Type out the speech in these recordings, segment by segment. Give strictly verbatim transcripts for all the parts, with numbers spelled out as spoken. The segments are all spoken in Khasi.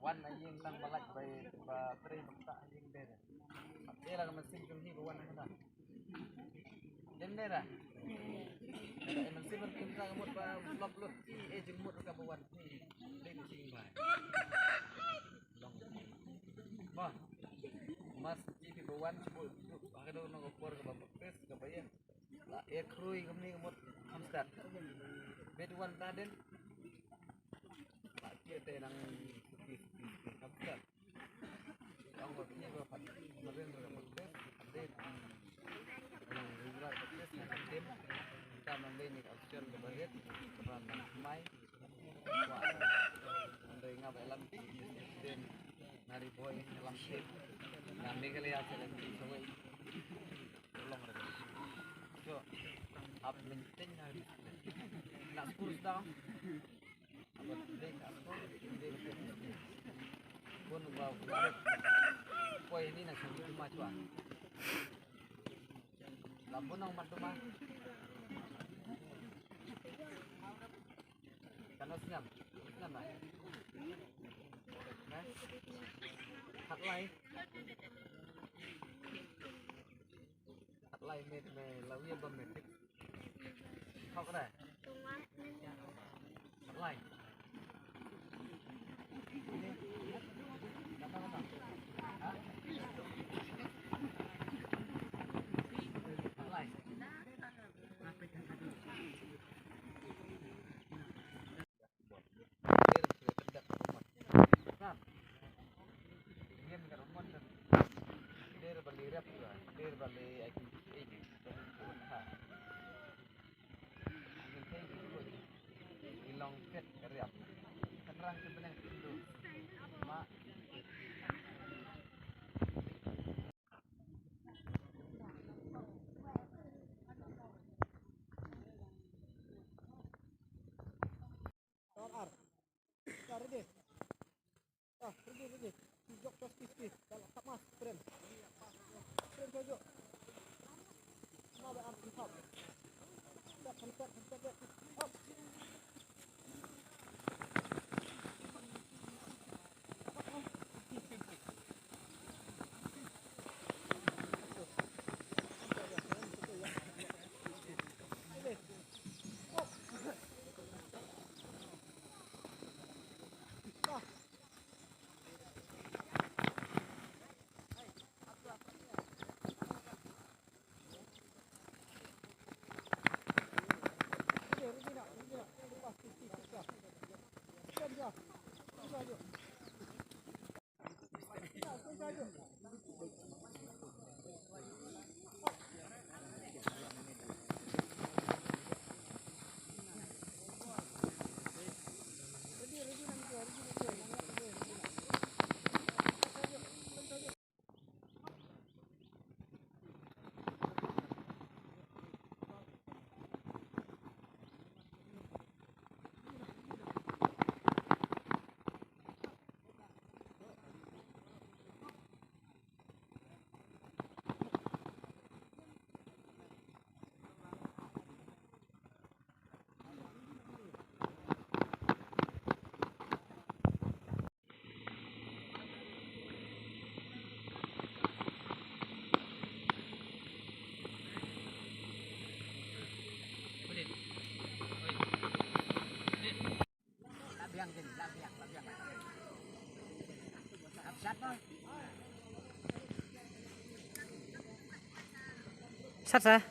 Wan na ïing nang ba lait ba, ba trei ba ktah ïing der. Ap ïa la ka mynsiem jong hi ba wan na ka. Dem der ah. Ka mynsiem ban pynta ka mut ba lop lut ki e jingmut ka ba wan. Dei ka jingbai. Long. Ba. Mas ki ba wan shu ba ka dei na ka por ka ba baptis ka ba ïa. La e khrui kumne ka mut kham stad. Bet wan ta den. La ki te nang ki ki kham stad. Ong ba ki ba pat. Maren ka mut te. Ade. Ri ri ba te. Ka mut te. Ka mut te ni ka option ka ba ret. Ka ba nang mai. Wah. Ong dei nga ba lam. Tem. Nari boy lam. Nga Meghalaya se lam. Sawai. Long re. Jo. Ap menting hari. Nak kurus dah. Apa dei nak kurus, dei nak kurus. Pun ba kurus. Koi ini nak sini cuma cua. Lampun nang mat cuma. Kan sñiam. Sñiam lah. Kan? Hat lai. Hat lai me me la wi ba me tik. Thok re. Hat lai. Hat lai. Ar, ar. Dah, ready. Ah, ready, ready. Jok, jok, skip, skip. Kalau tak mas, frame. Frame jok. Mau be ar, stop. Stop, stop, stop, stop. Up. Sat sa.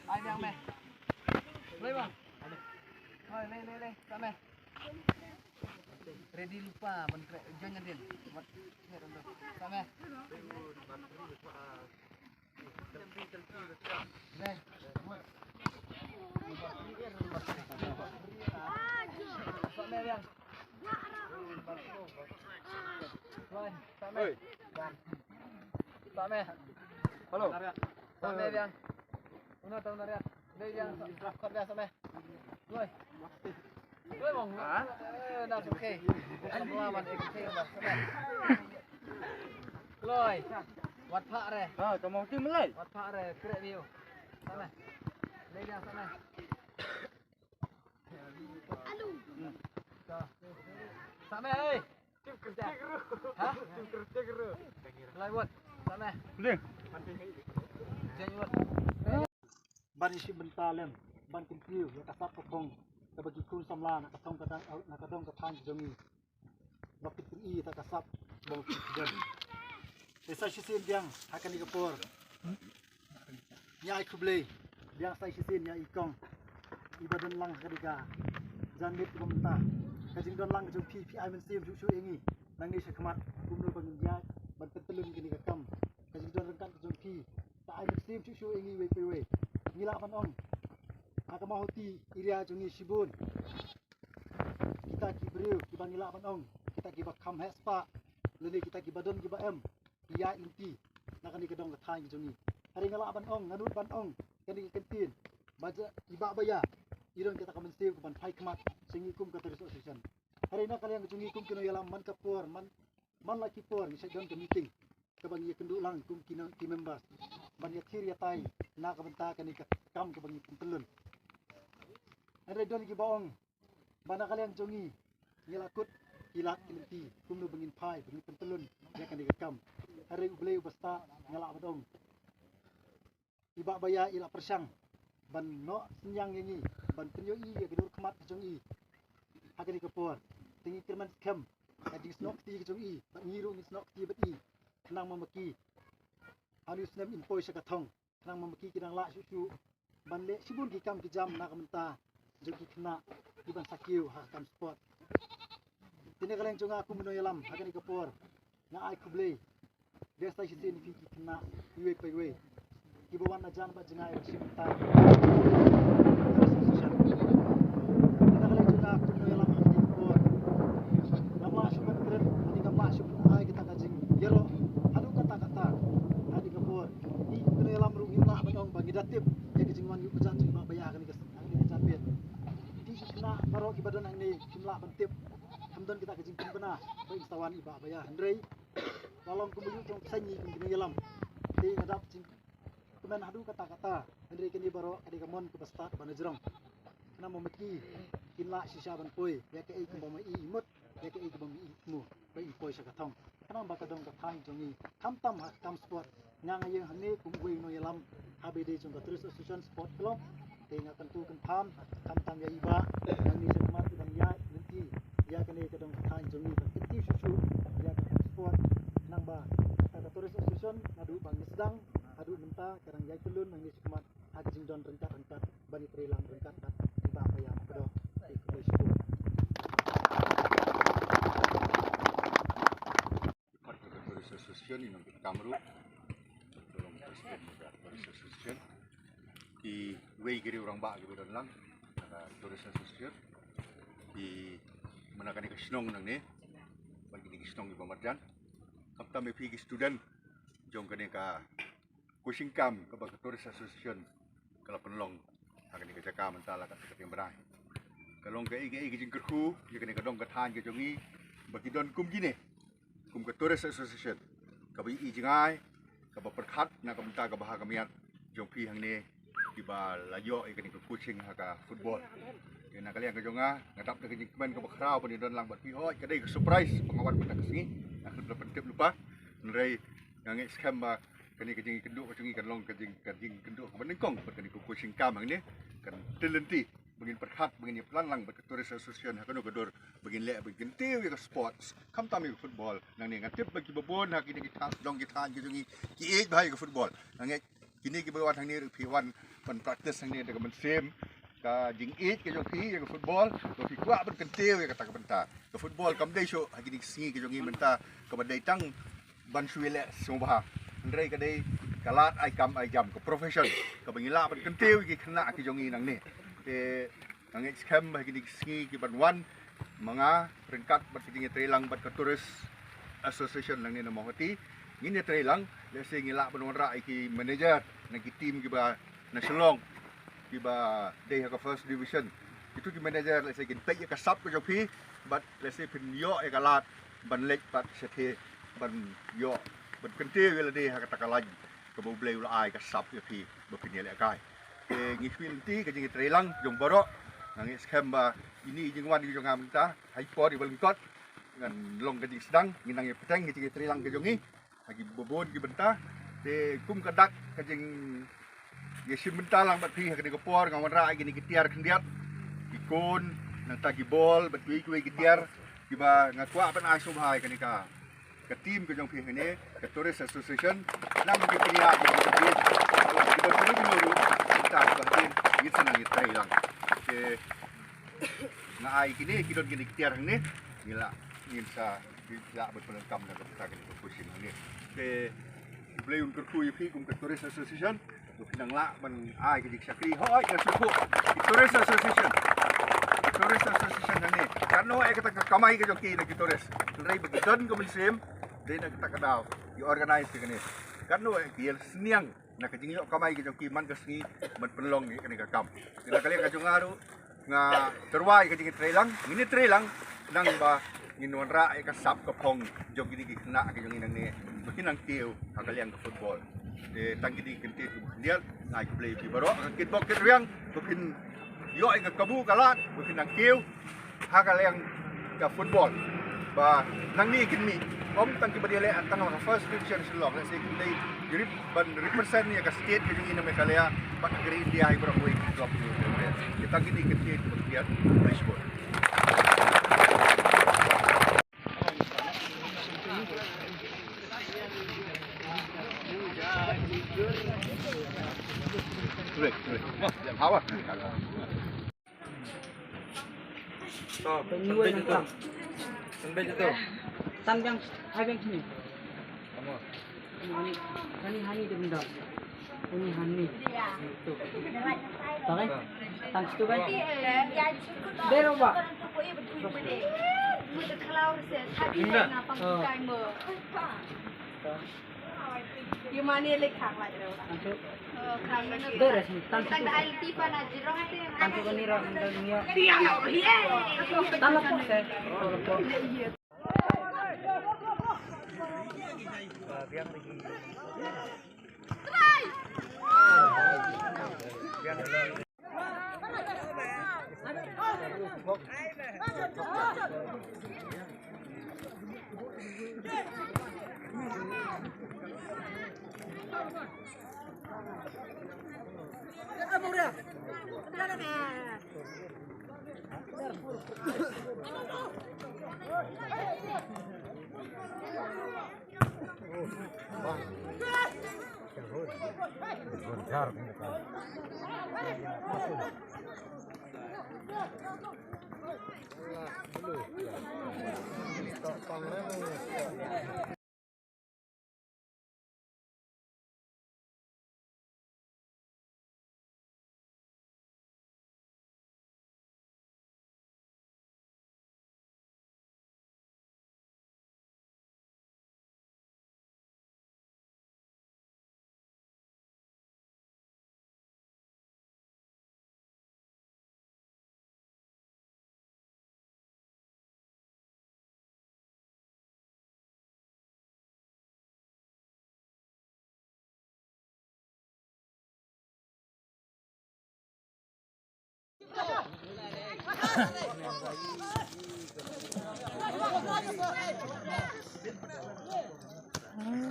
Ai biang me. Lei bang. Lei lei lei lei. Sa me. Ready lupa ban kre join adin. Wat. Sa me. Lei. Sa me biang. Lei. Sa me. Oi. Sa me. Hello. Sa me biang. Una tang nariat. Dei biang. Khot biang sa me. Loi. Loi bang. Ha? Eh, na okay. Samla man okay bang. Loi. Wat phah re. Ha, kamu ti melai. Wat phah re. Krek view. Sa me. Dei biang sa me. Sa me, hey. Ha? Lai wot. Sa me. Ding. Jeng wot. Ban ïa shi bynta lem ban kyntiew ïa ka sap ka thong kaba ki khun samla na ka thong ka dang, na ka dong ka thaiñ jong ngi. Ba pynpyni ïa ka sap ba pynpyni. Te sa shisien biang ha kane ka por. Ngi ai khublei biang sa shisien ïa i kong iba don lang ha kane ka janmiet kaba mynta. Ka jingdon lang ka jong phi, phi ai mynsiem shuh shuh ïa ngi nangne shakhmat kumno ba ngin ïaid ban pyntyllun kane ka kam. Ka jingdon ryngkat ka jong phi ka ai mynsiem shuh shuh ïa ngi iwei pa iwei. Ngi lah ban ong ha ka Mawhati area jong ngi shibun kita ki briew kiba ngi lah ban ong kita kiba kham heh spah lane kita kiba don kiba em ki ïaid lynti na kane ka dong ka thaiñ ka jong ngi. Hynrei nga lah ban ong, nga nud ban ong kane ka kyntien ba i Bah Baya i don kata ka mynsiem kaban phai khmat sha ngi kum ka Tourist Association. Hynrei na ka liang ka jong ngi kum ki nongïalam man ka por man, man la ki por ngi shait don ka meeting kaba ngi ïakynduh lang kum ki nong, ki members ban ïathir ïatai na ka bynta kane ka kam kaba ngi pyntyllun. Hynrei don kiba ong ba na ka liang jong ngi ngi la kut ki lad ki lynti kumno ba ngin phai ba ngin pyntyllun ïa kane ka kam. Hynrei U Blei uba stad nga lah ban ong i Bah Baya i la pyrshang ban noh synñiang ïa ngi ban pynïohi ïa ka dur khmat ka jong i ha kane ka por. Te ngi kyrmen skhem ka jingsnoh kti ka jong i bad ngi ruh ngi snoh kti bad i khnang ma ma ki ha une u snem in poi sha ka thong. Khnang ma ma ki ki dang lah shuh shuh ban leh shibun ki kam ki jam na ka bynta jong ki khynnah kiban sa kiew ha ka kam sport. Te na ka liang jong nga kum u nongïalam ha kane ka por nga ai khublei biang sa shisien ïa phi ki khynnah iwei pa iwei kiba wan na jan bad jngai ban shim bynta ïa ka Tourist Association. Te na ka liang jong nga kum u nongïalam ha kane ka por ngam lah shuh ban kren lane ngam lah shuh ban ai kata ka jingïaroh haduh katta katta ha kane ka por. Ngi kum ki nongïalam ruh ngim lah ban ong ba ngi da tip ïa ka jingwan ïa u kjat jong i Bah Baya ha kane ka, ha kane ka janmiet. Ki khynnah baroh kiba don hangne kim lah ban tip. Kam don kita ka jingpynbna ba in sa wan i Bah Baya, hynrei la long kumba ïoh tang seng ngi kum ki nongïalam. Te nga dap jingkmen haduh katta katta, hynrei kane baroh ka dei ka mon kaba stad ba na jrong. Khnang ba ma ki kin lah shisha ban poi ïa kaei kaba ma i i mut, ïa kaei kaba ma i i thmu ba in poi sha ka thong. Khnang ba ka dong ka thaiñ jong ngi khamtam ha ka kam sport. Nga nga ïeng hangne kum uwei u nongïalam ha ba ïadei jong ka Tourist Association Sport Club. Te nga kyntu kynpham khamtam ïa i Bah nangne shakhmat i ban ïaid lynti ïa kane ka dong ka thaiñ jong ngi ban kyntiew shuh shuh ïa ka kam sport. Khnang ba ka, ka Tourist Association naduh ba ngi sdang haduh mynta ka dang ïaid pyllun nangne shakhmat. Ka jingdon ryngkat ryngkat ban ïatreilang ryngkat kat kiba ka ïa ka doh. Khublei shibun. Khot ka Tourist Association, i nongkitkam ruh, ka long president ka Tourist Association. Kiwei ki riew rangbah kiba don lang ka Tourist Association, ki mynta kane ka shnong nangne bad kine ki shnong kiba marjan. Khamtam ïa phi ki student jong kane ka coaching camp kaba ka Tourist Association ka la pynlong ha kane ka jaka mynta la ka katiang bnai. Ka long kaei kaei ka jingkyrkhu ïa kane ka dong ka thaiñ ka jong ngi ba ki don kum kine, kum ka Tourist Association, kaba i jngai, kaba pyrkhat na ka bynta ka bha ka miat jong phi hangne kiba la ïoh ïa kane ka coaching ha ka football. Te na ka liang ka jong nga, nga dap da ka jingkmen kaba khraw ban ïadon lang bad phi. Hooid, ka dei ka surprise ba nga wan mynta ka sngi, nga khlem da pyntip lypa. Hynrei nga ngeit skhem ba kane ka jingïakynduh ka jong ngi kan long ka jing, ka jingkynduh kaba nyngkong bad kane ka coaching camp hangne kan tyllynti ba ngin pyrkhat, ba ngin ïaplan lang bad ka Tourist Association ha kano ka dur ba ngin leh ban kyntiew ïa ka sports, khamtam ïa ka football. Nangne nga tip ba kiba bun ha kine ki thaiñ, dong ki thaiñ ki jong ngi ki ïeit bha ïa ka football. Nga ngeit kine kiba wan hangne ruh phi wan ban practice hangne da ka mynsiem, ka jingïeit ka jong phi ïa ka football, ba phi kwah ban kyntiew ïa kata ka bynta. Ka football kam dei shuh ha kine ki sngi ki jong ngi mynta kaba dei tang ban shu ïaleh sngewbha. Hynrei ka dei ka lad ai kam ai jam, ka profession kaba ngi lah ban kyntiew ïa ki khynnah ki jong ngi nangne. Te nga ngeit skhem ba ha kine ki sngi ki ban wan, ma nga ryngkat bad ka jingïatreilang bad ka Tourist Association nangne na Mawhati, ngin ïatreilang, lehse ngi lah ban wanrah ïa ki manager na ki team kiba na Shillong kiba dei ha ka first division. Kitu ki manager lehse kin peit ïa ka sap ka jong phi bad lehse phin ïoh ïa ka lad ban leit pat shatei ban ïoh ban kyntiew ïa lade ha kata ka lain kaba U Blei u la ai ka sap ïa phi ba phin ïalehkai. Te ngi kyrpad lynti ka jingïatreilang jong baroh. Nga ngeit skhem ba ine i jingwan i jong nga mynta ha i por iba lyngkot ngan long ka jingsdang, ngin nang ïa bteng ka jingïatreilang ka jong ngi ha kiba bun ki bynta. Te kum ka dak ka jingïashim bynta lang bad phi ha kane ka por, nga wanrah ïa kine ki tiar khyndiat, ki kon, nangta ki bol bad kiwei kiwei ki tiar kiba nga kwah ban ai sngewbha ïa kane ka, ka team ka jong phi hangne, ka Tourist Association, nang ki pynïaid ïa kine ki bol, kiba bun ki ruh, nangta kiba hadien ngin sa nang ïatreilang. Te nga ai kine, ki don kine ki tiar hangne, ngi lah, ngin sa, ngi lah ban pynlong kam na ka bynta kane ka coaching hangne. Te U Blei un kyrkhu ïa phi kum ka Tourist Association, ba phin nang lah ban ai ka jingshakri. Hooid, nga sngewthuh ki Tourist Association, ki Tourist Association hangne, katno eh kata ka kamai ka jong ki na ki tourist. Hynrei ba ki don ka mynsiem, dei na kata ka daw ki organize ïa kane. Katno eh ki ïa sniang na ka jingïoh kamai ka jong ki man ka sngi ban pynlong ïa kane ka kam. Te na ka liang ka jong nga ruh nga tyrwa ïa ka jingïatreilang, ngin ïatreilang nang ba ngin wanrah ïa ka sap ka phong jong kine ki khynnah ki jong ngi nangne ba kin nang kiew ha ka liang ka football. Te tang kine ki kyntien kiba khyndiat, nga ai khublei ïa phi baroh, ka kitbok kitrwiang ba phin ïoh ïa ka kabu ka lad ba phin nang kiew ha ka liang ka football. Ba nangne kin mih, ym tang kiba dei leh tang ha ka first division Shillong, lehse kin dei rep-, ban represent ïa ka state ka jong ngi na Meghalaya bad ha ka ri India ha baroh kawei ka club. Ïa tang kine ki kyntien kiba khyndiat, khublei shibun. Correct, correct. Hawa. To, tang biang, tang biang sini. Hani, hani, hani dia benda. Hani, hani. Tu. Pakai? Tang situ, kan? Bero, Pak. Indah. Oh. Ye mane le khang la jero. Tang situ. Bero sini, tang situ. Tang situ ni ro, tang situ ni ro. Tang la pok ke.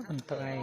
Bentar.